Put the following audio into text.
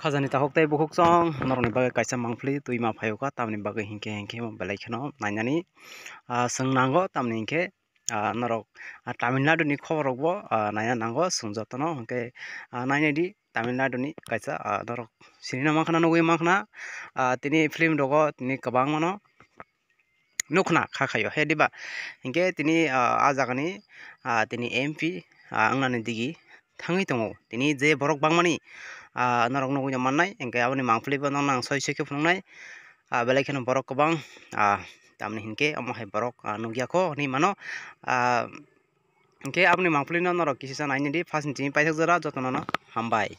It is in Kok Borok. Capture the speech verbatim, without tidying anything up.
Khajani takhuk tei bukhuk chwng norokni bagwi kaisa mangpili twima phaio kha, tamni bagwi hinkhe hinkhe belai kheno nainani, ah, chwng nango, tamni hinkhe, ah, norok, ah, Tamil Nadu ni khobor rokbo, ah, naina nango chwng jotono, hinkhe, ah, nainai di Tamil Nadu ni kaisa, ah, norok sinina mankha na, nugwi mankha na, ah, tini film rogo tini kwbangmano nukna kha khaio he diba? Hinkhe tini, ah, ah jagani, ah, tini M P, ah, wngnani digi thangwi tongo. Tini je borok bangmani, ah, norok nugwi mannai, hinkhe aboni mangpili bo nokno ang soi soi khe phunuknai. Ah, belai kheno borok kwbang, ah, tamni hinkhe omo hai borok, ah, nukya kho hinwi mano. Ah, hinkhe aboni mangpili no norok kisisa nainai di, first ni tini paithak jora jotono no hambai.